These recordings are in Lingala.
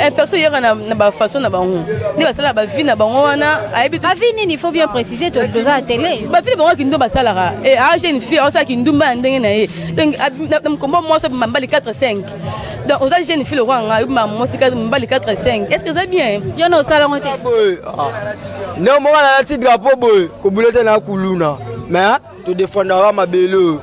Infection eyaka na bafaçon na bango nde basalaka bavie na bango wana, ayebi. Bavie nini? Il faut bien préciser, toza ya télé. Bavie na bango ya kindumba basalaka. A jeune fille aosala kindumba ya ndenge na ye. Donc na mokombo mwasi obima mibali 4 5. Donc oza jeune fille lokola ngai, obima mwasi mibali 4 5, est ce que eza bien? Yo na osala yango te. Nde moko nalati drapeau boye, kobula te na kuluna, mais todefendaka mabele oyo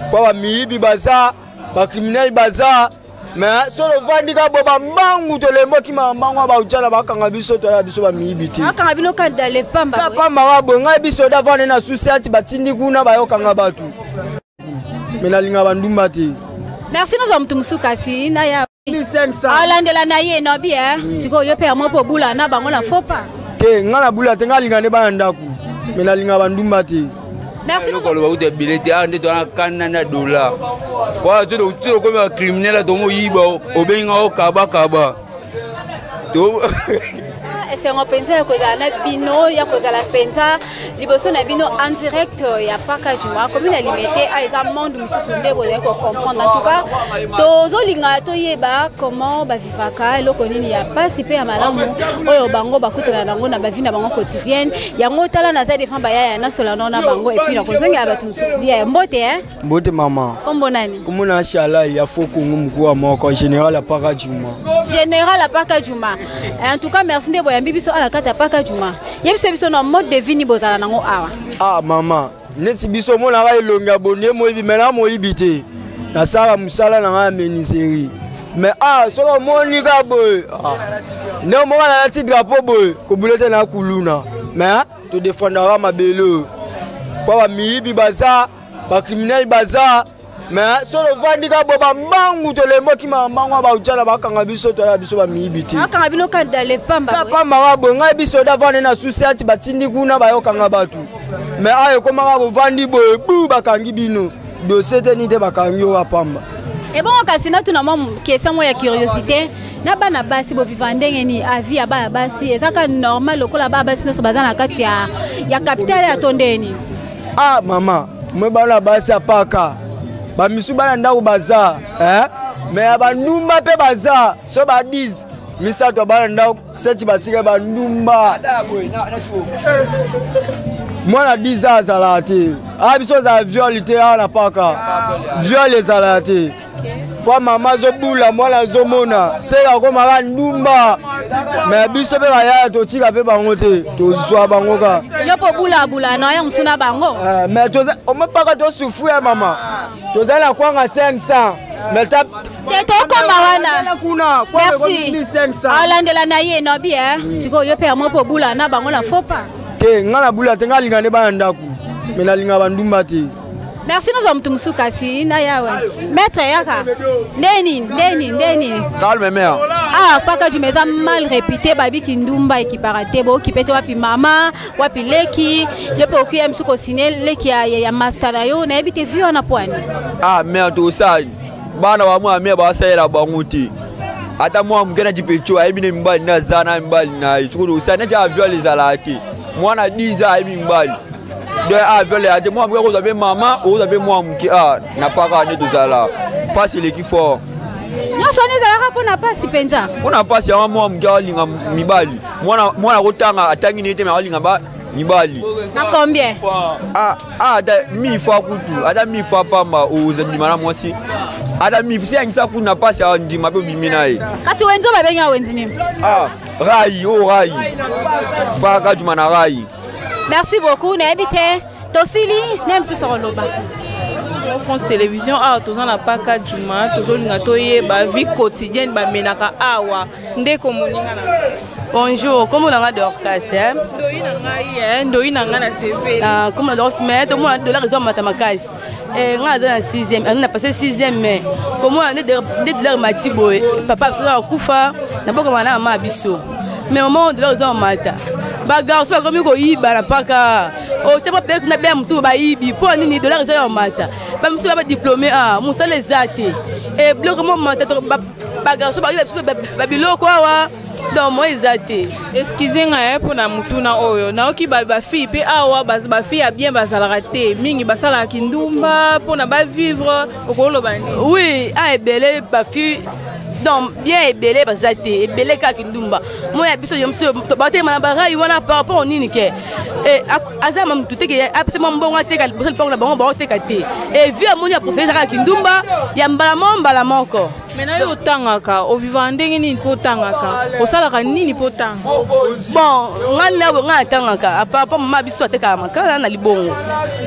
mpo bamiyibi baza, bacriminel baza. Mais soki ovandi ka bo bambangu, tolembi okimaka mbangu ya bautala, bakanga biso, toyala biso bamiyibi te. Bakanga bino kadale pamba. Pamba wa boye. Ngai biso davande na susi ati batindi kuna bayokanga bato, mais nalinga bandumba te. Merci. Nozwa motu mosusu kasi na ya alandela na ye nobi e. Sikoyo yo mpe yango mpo obula na bango na fopa? Te, ngai nabula te. Ngai alinga nde bana ndako, mais nalinga bandumba te. Merci. Koloba kuta ebele te. Awa nde towana kanda na dollar wana, ti okomi bacriminel, tomoyiba, obengi nga okabakaba. Esengo mpenza ya kozala na bino, ya kozala mpenza liboso na bino en direct ya Pakadjuma, commune ya Limete. A eza monde mosusu nde bozali kocomprendre. En tout cas, tozolinga toyeba comment bavivaka, eloko nini ya mpasi mpe ya malamu oyo bango bakutana nango na bavie na bango quotidienne. Yango tala, naza devant bayaya, nasola nao na bango et puis nakozongela bato mosusu. Yaya, mbote e. Mbote mama. Kombo nani? Kombo na Shalai ya Fokongo, mokuu moko général ya Pakadjuma. Général ya Pakadjuma, en tout cas merci nde boyambi biso ala kati ya Pakadjuma. Yebisa biso na mode de vie ni bozala nango awa. Ah mama, neti biso omonaka elongi ya bonie moyibi, mais na moyibi te. Nasala mosala na ngai ya menuiserie, mais ah, soki omoni ka boye, nde moko nalati drapeau boye, kobula te na kuluna, mais todefendaka mabele oyo mpo bamiyibi baza, bacriminel baza. Mais soki ovandi ka bo bambangu, tolembi okimaka mbangu ya bautala, bakanga biso, toyala biso bamiyibi te. Bakanga bino kadale pamba. Pamba wa boye. Ngai biso davande na susi ati batindi kuna bayokanga bato, mais awa ekomaka bovandi boye, bu bakangi bino, dossier te nini te, bakangi oyo apamba. Ebongo kasi natuna mwa question moko ya curiosité: na bana basi boviva ndenge nini? Avie ya bana basi ezaka normal lokola bana basi nyonso baza na kati ya capitale ya to ndeni? Ah mama, mwe bana basi apaka bamisu, bana ndako baza, eh? Mais ya bandumba mpe baza. So ba 10 misato ya bana ndako, seti batika bandumba. Mwana 10 ans azalaka te. Awa biso ezala viol te. Awa na paka viol ezalaka te, mpo mama azobula, mwana azomona, seka akomaka ndumba. Mais biso mpe bayaya, totika mpe bango te, tozwa bango ka. Yo mpo bulabula na ya mosu na bango? Mais omopaka tosufri ya mama, tozali na kwanga 500, mais te tokoma wana. Kuna. Merci. Alandela na ye nobi e. Sikoyo yo mpe yango mpo obula na bango na fopa? Te, ngai nabula te. Ngai alinga nde bana ndako, mais nalinga bandumba te. Merci. Nozwa motu mosusu kasi na yawe. Maître, yaka. Ndeni ndeni ndeni? Calme, mère. Ah, Pakadjuma eza mal réputé, babiki ndumba ekipaka te, bookipe te. Wapi mama, wapi leki? Yo mpe oki ya mosusu kosine leki ya master na yo, nayebi te vi wana pwani. Ah mère, tosali bana bamwana mère, basalela bango te. Ata mwana moke nati pecho ayebi ne mibali nde aza na mibali na ye. Soki tosali neti aviol ezalaka te. Mwana 10 ans ayebi mibali, donc aviol ezala te. Mwana moke akozwa mpe mama, okozwa mpe mwana moke. A na paka nde tozala, mpasi eleki fort. Nyonso wana ezalaka mpona mpasi mpenza? Mpona mpasi yango mwana moke alinga mibali. Mwana akotanga, atangi nini te, mais alinga ba mibali. Na combien? Ah, ah, ata mille fois kutu, ata mille fois pamba oza ndima na mwasi, ata mille si yangisa kutu na mpasi, ndima mpe obimi na ye. Kasi wenzi oyo babengi wenzi nini? Ah, rai oyo, rai Pakadjuma na rai. Merci beaucoup. Nayebi te, tosili ne mosusu akoloba. France Télévision, awa toza na Pakadjuma, tozolinga toyeba vie quotidienne bamenaka awa. Ndeko moninga na Bonjour, kombo na nga Dorcas, eh? Ndoi na ngai, eh? Ndoi na ngai na CV. Ah, kombo na Dorcas, mais tomona dollar ezomata makasi. Eh, nga aza na 6e, aza na passé 6e, mais komona nde dollar mati boye, papa biso akufa nabokama na mama biso. Mais mama, dollar ezomata, bagarçon bakomi koyiba na mpaka otia mpe na bea motu bayibi. Mpo nini dollar eza ya mata? Bamisu ba badiplôme, a mosala eza te. E biloko mo mata, bagarçon bayiba biso babiloko awa, donc moi eza te. Excuse ngai mpona mutuna oyo. Nayoki bafille mpe awa, bafille ya bien bazalaka te mingi, basalaka kindumba mpona bavivre. Okoloba nini? Oui, a ebele bafille. Donc bien ebele baza te, ebele kaka kindumba. Moi ya biso yo mosusu batelema na barai wana par rapport nini ke aza ma motu te ke apesa mwa mbongo ateka liboso lipango na bango, baoteka te. E vi amoni aprofere ezaka kindumba ya mbala moko mbala moko. Me na yo otangaka, ovivaka ndenge nini mpo otangaka? Osalaka nini mpo otanga? Bon, ngai na ngai atangaka apapa mama biso atekaka makala na libongo.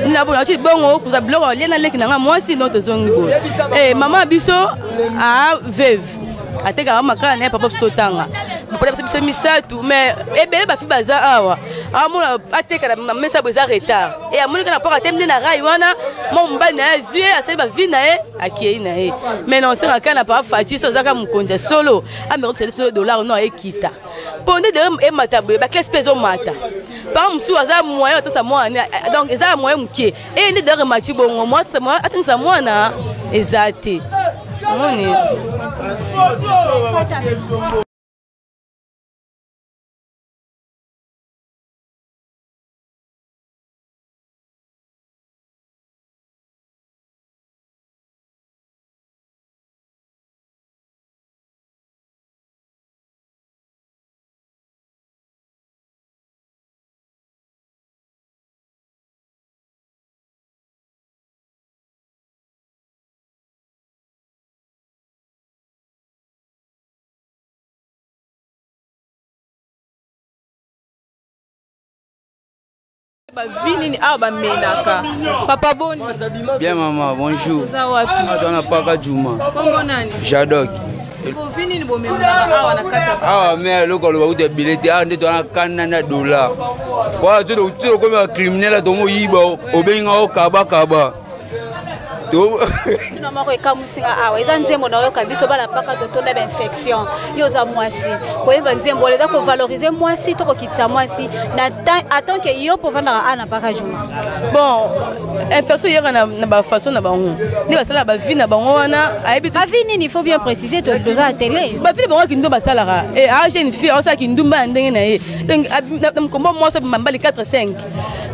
Na boye nauti libongo kozwa biloko alia na leki na ngai mwasi, donc tozongi boye. E mama biso a veuve atekaka makala na ye, papa biso totanga bapona biso biso misato. Mais ebele bafi baza awa, amona ateka na mesa boye eza retard. E amoni kaka na poko atemi nde na rai wana, mwa mobali na ye azwi ye, asali bavi na ye, akei na ye. Mais na osenga kaka na papa Faci, so azaka mokonzi ya solo, ameka so dollar no ekita, mpo nde dollar emata boye, baklase mpe ezomata. Par mosusu aza moyen atangisa mwana, donc eza moyen moke. E nde dollar emati bongo, atangisa mwana eza te, omoni. Bavi nini awa bamenaka? Papa, boni? Bien maman, bonjour. Oza wapi? Awa na Paka Juma. Kombo nani? Jadok. Siko vi nini bomemelaka awa na kati ya Awa me eloko aloba kuta ebele te. Awa nde towana kanda na dollar wana ti tokomi bacriminel, tomoyiba, obengi nga okabakaba. Tuna moko ekamusinga awa, eza nzembo na oyoka biso bana mpaka totonda bainfection. Yo oza mwasi, koyeba nzembo wana eza kovalorize mwasi to kokitisa mwasi na tant que yo mpo ovandaka awa na Mpaka Juma? Bon, infection eyaka na bafaçon na bango nde basalaka bavi na bango wana, ayebi. Bavi nini? Il faut bien préciser, toza ya télé. Bavi na bango kindo basalaka. A jeune fille aosala kindumba ya ndenge na ye, donc na mokombo mwasi obima mibali 4 5.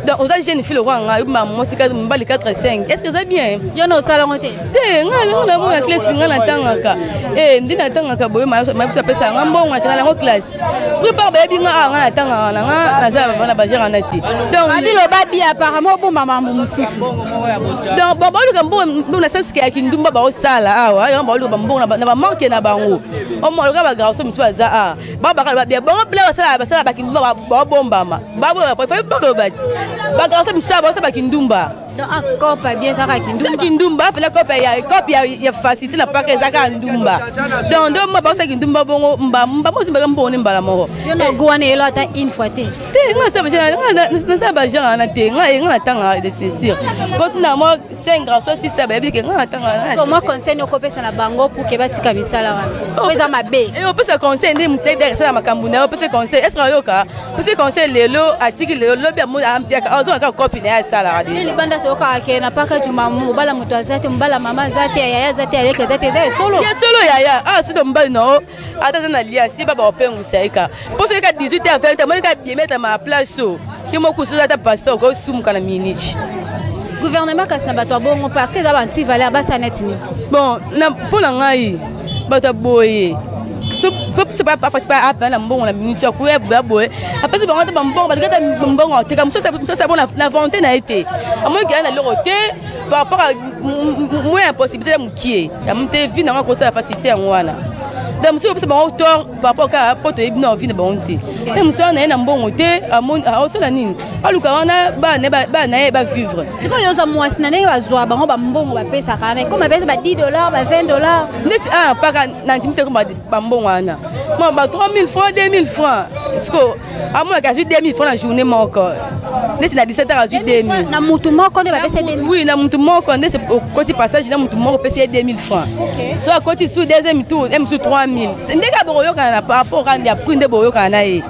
Donc oza jeune fille lokola ngai, obima mwasi mibali 4 5, est ce que eza bien? Yo na osalango te? Te, ngai nango na mona classe, ngai natangaka. E nde natangaka boye, mayebiso apesa nga mbongo, nakenda yango classe. Plupart bayebi nga awa, ngai natangaka na nga, naza na bagere wana te. Donc biloba bi apparemment obomba mambo mosusu. Donc bon, baoluka mbongo na sens ya kindumba baosala awa, yango baoluka bambongo na bamanke na bango. Omoluka bagarso mosusu baza awa, babaka babia bango bila basala basala bakindumba, baobombama, baloba ti bagarso mosusu awa baosala bakindumba. Donc akopa bien ezaka kindumba? Kindumba mpena, kope ya kope ya facilité na paka ezaka ndumba. Donc nde mo baosala kindumba bongo, mba mozimbaka mbongo ne mbala moko. Yo na go wana eyelo ata une fois te? Te, nga nasala bagenre wana te. Nga natanga de sincere, po tuna mwa 5 garçon 6 bayebi ke nga natanga. Mwa conseil okopesa na bango pour ke batika misala wana po eza mabe? Opesa conseil nde moto ayebi asala makambo na ye. Opesa conseil, est ce que ayoka? Opesa conseil lelo, atiki lelo, lobi ampiaka, azonga kaka kopi na ye asalaka déjà. Libanda toyokaka ke na Paka Juma mobala moto aza te, mobala mama aza te, yaya aza te, aleki aza te. Eza esolo? Ya solo yaya, awa soki mobali na yo ata aza na liasi, ba baopengwisa ye kaka mpo soki ka 18 heures 20, amoni ka biemetama na place o ye moko, soki ata pasteur okosumuka na miniti. Gouvernement kasi na bato ya bongo, parce que eza ba anti-valeur, basala neti nini? Bon, mpo na ngai, bato ya boye apena na mbongo na miniti akoya boya boye, apesi bango ata bambongo, balingi ata mbongo ateka mosusu abo na volonté na ye te, amoniki aya na eloko te par rapport à moyen ya possibilité ya mokie ya te vi nango akosala facilité yango wana. Donc mosusu opesa bango tort par rapport kaka mpo toyebi na vi na bango te. E mosusu wana na ye na mbongo te, aosala nini? Aluka wana bana na ye bavivre. Sikoyo oza mwasi, na ndenge bazwa bango bambongo bapesaka wana, ekoma bapesa ba 10 dollar, ba 20 dollar? Neti awa mpaka na ndimi te koma bambongo wana mo ba 3000 francs, 2000 francs. Siko amonaka azwi 2000 francs na journée moko, neti na 17 heures azwi 2000. Na mutu moko nde bapesa? Oui, na mutu moko. Nde okoti passage na mutu moko, opesi ye 2000 francs, so akoti su deuxième tour, ye mosusu 3000. Ndenge bokoyokana na par rapport kaka ya prix nde bokoyokana na ye.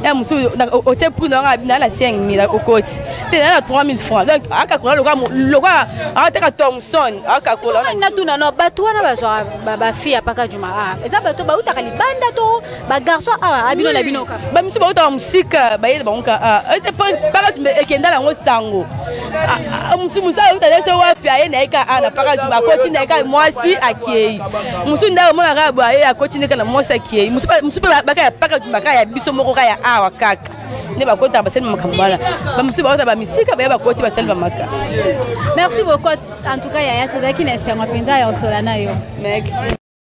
Ya mosusu otie prix na nga na 5000, okoti te na 3000 francs. Donc akakola lokola akateka Thomson, akakola. Natuna no, bato wana bazwaka bafille ya Pakadjuma awa, eza bato bautaka libanda to bagarçon awa abino na bino kaka? Bamisusu bautaka mosika, bayele bango ka Pakadjuma, ekenda yango sango. Mosu mosu auta nese wapi, aye na ye ka a na Pakadjuma, akoti na ye ka mwasi, akei. Mosu nde omonaka boye, aye akoti nde ka na mwasi, akei. Mosu mpe baka ya Pakadjuma kaka ya biso moko, kaka ya awa kaka nde bakotaka, basali makambo wana. Bamosusu bakota bamisika, baya bakoti, basali bamaka. Merci beaucoup en tout cas, yaya, tozalaki na esengo mpenza ya kosola na yo. Merci.